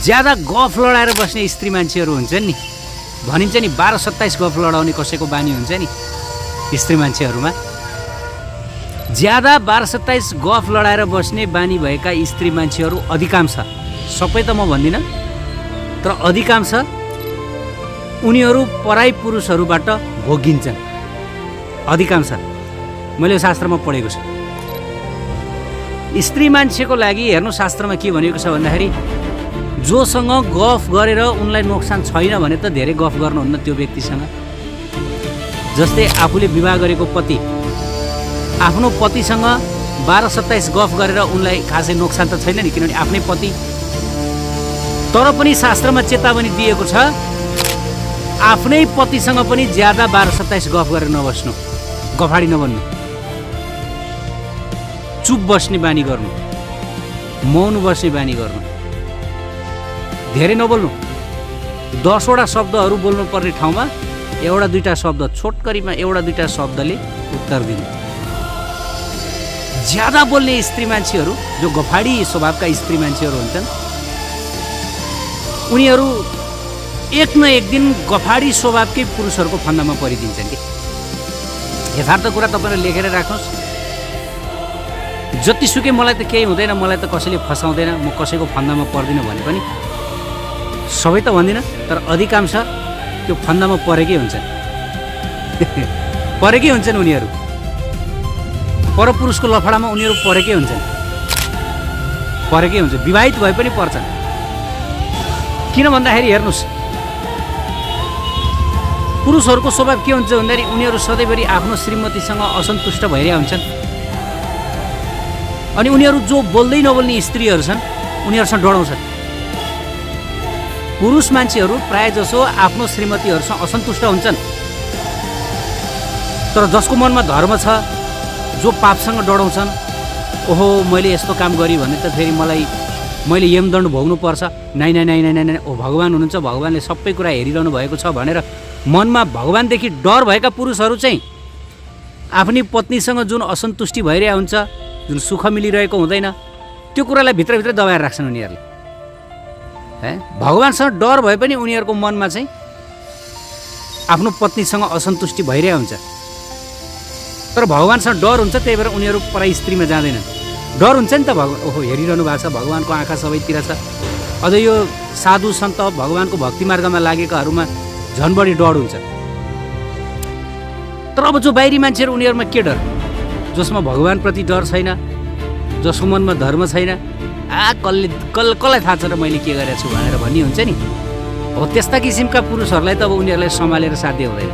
ज्यादा गफ लडाएर बस्ने स्त्री मान्छेहरू हुन्छन् नि, भनिन्छ नि 12-27 गफ लडाउने कसैको बानी हुन्छ नि स्त्री मान्छेहरूमा। ज्यादा 12-27 गफ लडाएर बस्ने बानी भएका स्त्री मान्छेहरू अधिकांश, सबै त म भन्दिनँ, तर अधिकांश उनीहरू पराई पुरुषहरूबाट भोगिन्छन्। अधिकांश मैले शास्त्रमा पढेको छु। स्त्री मान्छेको लागि हेर्नु शास्त्रमा के भनेको छ भन्दाखेरि जोसँग गफ गरेर उनलाई नोक्सान छैन भने त धेरै गफ गर्नुहुन्न त्यो व्यक्तिसँग। जस्तै आफूले विवाह गरेको पति आफ्नो पतिसँग 12-27 गफ गरेर उनलाई खासै नोक्सान त छैन नि, किनभने आफ्नै पति। तर पनि शास्त्रमा चेतावनी दिएको छ आफ्नै पतिसँग पनि ज्यादा 12-27 गफ गरेर नबस्नु, गफाडी नबन्नु, चुप बस्ने बानी गर्नु, मौन बस्ने बानी गर्नु, धेरै नबोल्नु। 10वटा शब्दहरू बोल्नुपर्ने ठाउँमा 1-2टा शब्द, छोटकरीमा 1-2टा शब्दले उत्तर दिनु। ज्यादा बोल्ने स्त्री मान्छेहरू, जो गफाडी स्वभावका स्त्री मान्छेहरू हुन्छन्, उनीहरू एक न एक दिन गफाडी स्वभावकै पुरुषहरूको फन्दामा परिदिन्छन् कि। यथार्थ कुरा तपाईँले लेखेर राख्नुहोस्। जतिसुकै मलाई त केही हुँदैन, मलाई त कसैले फसाउँदैन, म कसैको फन्दामा पर्दिनँ भने पनि, सबै त भन्दिनँ तर अधिकांश त्यो फन्दामा परेकै हुन्छन्। परेकै हुन्छन् उनीहरू, परपुरुषको लफडामा उनीहरू परेकै हुन्छन्, परेकै हुन्छ। विवाहित भए पनि पर्छन्। किन भन्दाखेरि हेर्नुहोस्, पुरुषहरूको स्वभाव के हुन्छ भन्दाखेरि उनीहरू सधैँभरि आफ्नो श्रीमतीसँग असन्तुष्ट भइरहेका हुन्छन्। अनि उनीहरू जो बोल्दै नबोल्ने स्त्रीहरू छन् उनीहरूसँग डराउँछन्। पुरुष मान्छेहरू प्रायःजसो आफ्नो श्रीमतीहरूसँग असन्तुष्ट हुन्छन्, तर जसको मनमा धर्म छ, जो पापसँग डराउँछन्, ओहो मैले यस्तो काम गरेँ भने त फेरि मैले यमदण्ड भोग्नुपर्छ, नाइ नाइ नाइ नाइ नाइ, ओ भगवान् हुनुहुन्छ, भगवान्ले सबै कुरा हेरिरहनु भएको छ भनेर मनमा भगवान्देखि डर भएका पुरुषहरू चाहिँ आफ्नी पत्नीसँग जुन असन्तुष्टि भइरहेको हुन्छ, जुन सुख मिलिरहेको हुँदैन, त्यो कुरालाई भित्रभित्र दबाएर राख्छन् उनीहरूले। भगवान्सँग डर भए पनि उनीहरूको मनमा चाहिँ आफ्नो पत्नीसँग असन्तुष्टि भइरहेको हुन्छ, तर भगवान्सँग डर हुन्छ, त्यही भएर उनीहरू पराई स्त्रीमा जाँदैनन्। डर हुन्छ नि त, ओहो हेरिरहनु भएको छ, भगवान्को आँखा सबैतिर छ। अझ यो साधु सन्त भगवान्को भक्ति मार्गमा लागेकाहरूमा झन् बढी डर हुन्छ। तर अब जो बाहिरी मान्छेहरू उनीहरूमा के डर, जसमा भगवान्प्रति डर छैन, जसको मनमा धर्म छैन, कसलाई थाहा छ र मैले के गरेको छु भनेर भन्ने हुन्छ नि, हो त्यस्ता किसिमका पुरुषहरूलाई त अब उनीहरूलाई सम्हालेर साध्य हुँदैन।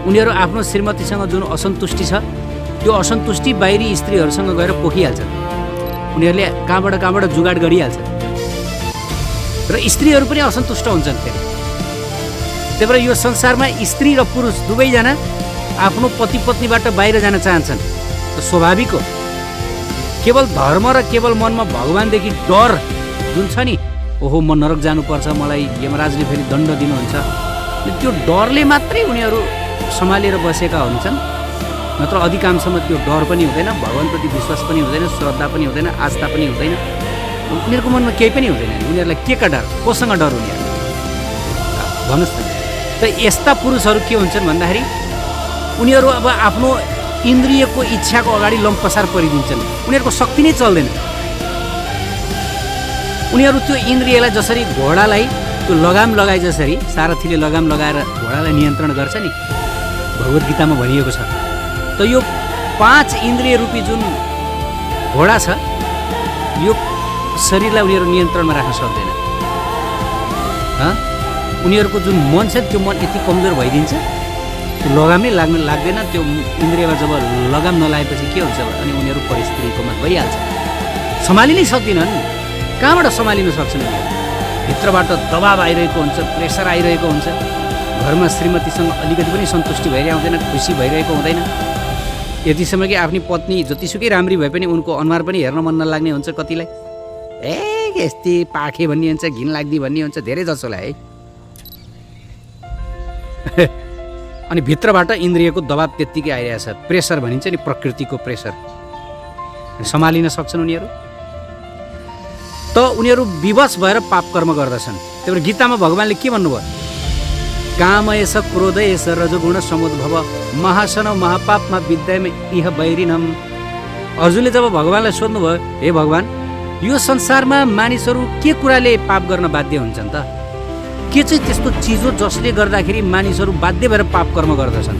उनीहरू आफ्नो श्रीमतीसँग जुन असन्तुष्टि छ त्यो असन्तुष्टि बाहिरी स्त्रीहरूसँग गएर पोखिहाल्छन्। उनीहरूले कहाँबाट जुगाड गरिहाल्छन् र स्त्रीहरू पनि असन्तुष्ट हुन्छन् फेरि। त्यही भएर यो संसारमा स्त्री र पुरुष दुवैजना आफ्नो पति पत्नीबाट बाहिर जान चाहन्छन्, स्वाभाविक हो। केवल धर्म र केवल मनमा भगवान्देखि डर जुन छ नि, ओहो म नरक जानुपर्छ, मलाई यमराजले फेरि दण्ड दिनुहुन्छ, त्यो डरले मात्रै उनीहरू सम्हालेर बसेका हुन्छन्। नत्र अधिकांशमा त्यो डर पनि हुँदैन, भगवान्प्रति विश्वास पनि हुँदैन, श्रद्धा पनि हुँदैन, आस्था पनि हुँदैन, उनीहरूको मनमा केही पनि हुँदैन। उनीहरूलाई के का डर, कोसँग डर उनीहरू भन्नुहोस् त। त यस्ता पुरुषहरू के हुन्छन् भन्दाखेरि उनीहरू अब आफ्नो इन्द्रियको इच्छाको अगाडि लम्पसार परिदिन्छन्, उनीहरूको शक्ति नै चल्दैन। उनीहरू त्यो इन्द्रियलाई जसरी घोडालाई त्यो लगाम लगाए जसरी सारथीले लगाम लगाएर घोडालाई नियन्त्रण गर्छ नि, भगवत गीतामा भनिएको छ। त यो 5 इन्द्रिय रूपी जुन घोडा छ, यो शरीरलाई उनीहरू नियन्त्रणमा राख्न सक्दैन। उनीहरूको जुन मन छ त्यो मन यति कमजोर भइदिन्छ, त्यो लगामै लाग्दैन। त्यो इन्द्रियमा जब लगाम नलागेपछि के हुन्छ अनि उनीहरू परिस्थितिकोमा गइहाल्छ, सम्हालि नै सक्दिनन्। कहाँबाट सम्हालिन सक्छन् उनीहरू? भित्रबाट दबाब आइरहेको हुन्छ, प्रेसर आइरहेको हुन्छ, घरमा श्रीमतीसँग अलिकति पनि सन्तुष्टि भइरहेको हुँदैन, खुसी भइरहेको हुँदैन। यतिसम्म कि आफ्नी पत्नी जतिसुकै राम्री भए पनि उनको अनुहार पनि हेर्न मन नलाग्ने हुन्छ कतिलाई। यस्तै पाखे भन्ने हुन्छ, घिन लाग्दी भन्ने हुन्छ धेरै जसोलाई है। अनि भित्रबाट इन्द्रियको दबाब त्यत्तिकै आइरहेछ, प्रेसर भनिन्छ नि, प्रकृतिको प्रेसर सम्हालिन सक्छन् उनीहरू। त उनीहरू विवश भएर पाप कर्म गर्दछन्। त्यही भएर गीतामा भगवान्ले के भन्नुभयो? काम एष क्रोध एष रजोगुण समुद्भव महासन महापापमा विद्यामा इह वैरिणम। अर्जुनले जब भगवान्लाई सोध्नुभयो, हे भगवान्, यो संसारमा मानिसहरू के कुराले पाप गर्न बाध्य हुन्छन् त? के चाहिँ त्यस्तो चिज हो जसले गर्दाखेरि मानिसहरू बाध्य भएर पाप कर्म गर्दछन्?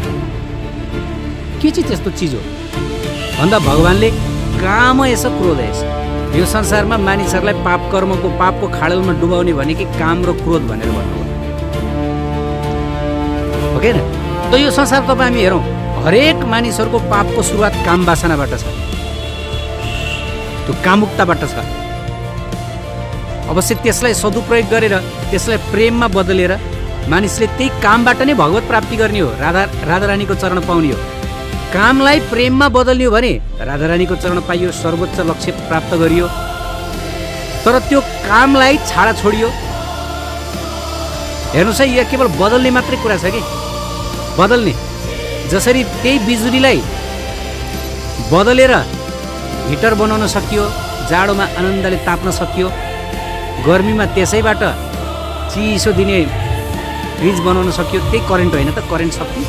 के चाहिँ त्यस्तो चिज हो भन्दा भगवान्ले काम एष क्रोध एष, यो संसारमा मानिसहरूलाई पाप कर्मको पापको खाडलमा डुबाउने भनेकै काम र क्रोध भनेर भन्नुभयो। हो कि न? त यो संसार तपाईँ हामी हेरौँ, हरेक मानिसहरूको पापको सुरुवात काम वासनाबाट छ, त्यो कामुकताबाट छ। अवश्य त्यसलाई सदुपयोग गरेर त्यसलाई प्रेममा बदलेर मानिसले त्यही कामबाट नै भगवत प्राप्ति गर्ने हो, राधारानीको चरण पाउने हो। कामलाई प्रेममा बदल्ने हो भने राधारानीको चरण पाइयो, सर्वोच्च लक्ष्य प्राप्त गरियो। तर त्यो कामलाई छाडा छोडियो। हेर्नुहोस् है, यो केवल बदल्ने मात्रै कुरा छ कि बदल्ने। जसरी त्यही बिजुलीलाई बदलेर हिटर बनाउन सकियो, जाडोमा आनन्दले ताप्न सकियो, गर्मीमा त्यसैबाट चिसो दिने फ्रिज बनाउन सकियो, त्यही करेन्ट होइन त? करेन्ट शक्ति।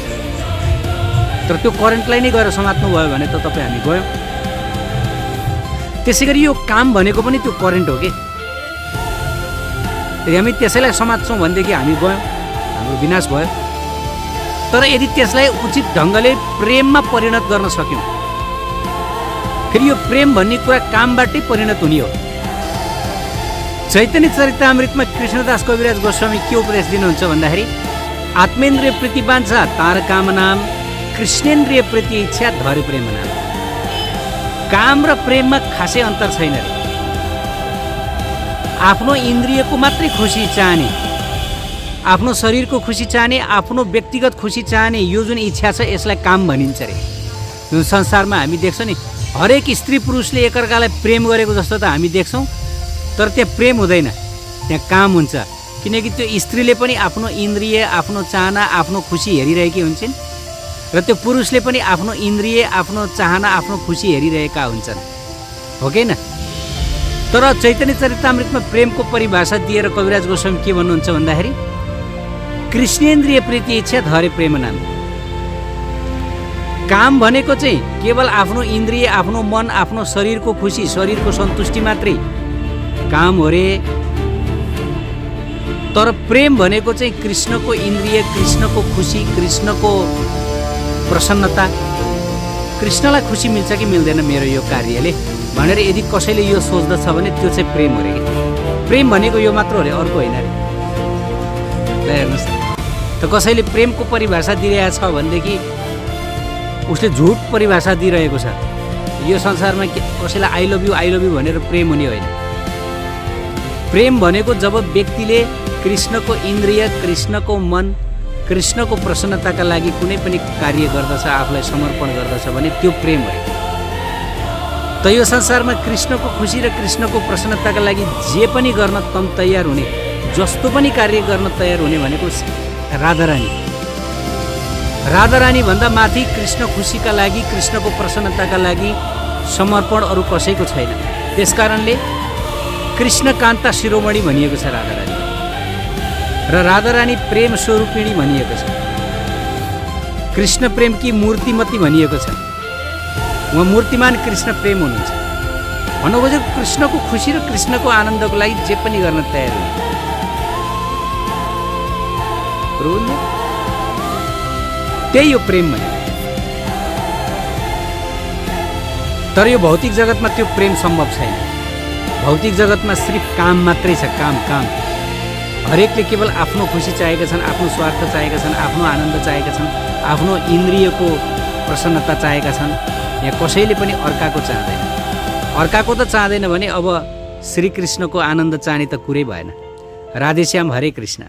तर त्यो करेन्टलाई नै गएर समात्नु भयो भने त तपाईँ हामी गयौँ। त्यसै गरी यो काम भनेको पनि त्यो करेन्ट हो कि हामी त्यसैलाई समात्छौँ भनेदेखि हामी गयौँ, हाम्रो विनाश भयो। तर यदि त्यसलाई उचित ढङ्गले प्रेममा परिणत गर्न सक्यौँ, फेरि यो प्रेम भन्ने कुरा कामबाटै परिणत हुने हो। चैतन्य चरितामृतमा कृष्णदास कविराज गोस्वामी के उपदेश दिनुहुन्छ भन्दाखेरि, आत्मेन्द्रिय प्रीति बान्छा तार काम नाम, कृष्णेन्द्रिय प्रीति इच्छा धरे प्रेम नाम। काम र प्रेममा खासै अन्तर छैन रे। आफ्नो इन्द्रियको मात्रै खुसी चाहने, आफ्नो शरीरको खुसी चाहने, आफ्नो व्यक्तिगत खुसी चाहने, यो जुन इच्छा छ यसलाई काम भनिन्छ रे। जुन संसारमा हामी देख्छौँ नि, हरेक स्त्री पुरुषले एकअर्कालाई प्रेम गरेको जस्तो त हामी देख्छौँ, तर त्यहाँ प्रेम हुँदैन, त्यहाँ काम हुन्छ। किनकि त्यो स्त्रीले पनि आफ्नो इन्द्रिय, आफ्नो चाहना, आफ्नो खुसी हेरिरहेकी हुन्छन् र त्यो पुरुषले पनि आफ्नो इन्द्रिय, आफ्नो चाहना, आफ्नो खुसी हेरिरहेका हुन्छन्। हो कि न? तर चैतन्य चरितामृतमा प्रेमको परिभाषा दिएर कविराज गोस्वामी के भन्नुहुन्छ भन्दाखेरि, कृष्णेन्द्रिय प्रीति इच्छा धरे प्रेम नाम। काम भनेको चाहिँ केवल आफ्नो इन्द्रिय, आफ्नो मन, आफ्नो शरीरको खुसी, शरीरको सन्तुष्टि मात्रै काम हो रे। तर प्रेम भनेको चाहिँ कृष्णको इन्द्रिय, कृष्णको खुसी, कृष्णको प्रसन्नता। कृष्णलाई खुसी मिल्छ कि मिल्दैन मेरो यो कार्यले भनेर यदि कसैले यो सोच्दछ भने त्यो चाहिँ प्रेम हो रे। प्रेम भनेको यो मात्र हो रे, अर्को होइन रे। ल हेर्नुहोस् त, कसैले प्रेमको परिभाषा दिइरहेको छ भनेदेखि उसले झुट परिभाषा दिइरहेको छ। यो संसारमा कसैलाई आई लभ यू भनेर प्रेम हुने होइन। प्रेम भनेको जब व्यक्तिले कृष्णको इन्द्रिय, कृष्णको मन, कृष्णको प्रसन्नताका लागि कुनै पनि कार्य गर्दछ, आफूलाई समर्पण गर्दछ भने त्यो प्रेम हो। त यो संसारमा कृष्णको खुसी र कृष्णको प्रसन्नताका लागि जे पनि गर्न तम तयार हुने, जस्तो पनि कार्य गर्न तयार हुने भनेको राधारानी। राधारानी भन्दा माथि कृष्ण खुसीका लागि, कृष्णको प्रसन्नताका लागि समर्पण अरू कसैको छैन। त्यसकारणले कृष्णकान्ता शिरोमणि भनिएको छ राधारानी, र राधारानी प्रेम स्वरूपिणी भनिएको छ। कृष्ण प्रेमकी मूर्तिमती भनिएको छ। उहाँ मूर्तिमान कृष्ण प्रेम हुनुहुन्छ। भन्नु खोजेको कृष्णको खुसी र कृष्णको आनन्दको लागि जे पनि गर्न तयार हुनुहुन्छ। त्यही हो प्रेम भने। तर यो भौतिक जगतमा त्यो प्रेम सम्भव छैन। भौतिक जगतमा सिर्फ काम मात्रै छ, काम काम। हरेकले केवल आफ्नो खुसी चाहेका छन्, आफ्नो स्वार्थ चाहेका छन्, आफ्नो आनन्द चाहेका छन्, आफ्नो इन्द्रियको प्रसन्नता चाहेका छन्। यहाँ कसैले पनि अर्काको चाहँदैन। अर्काको त चाहँदैन भने अब श्रीकृष्णको आनन्द चाहने त कुरै भएन। राधेश्याम हरे कृष्ण।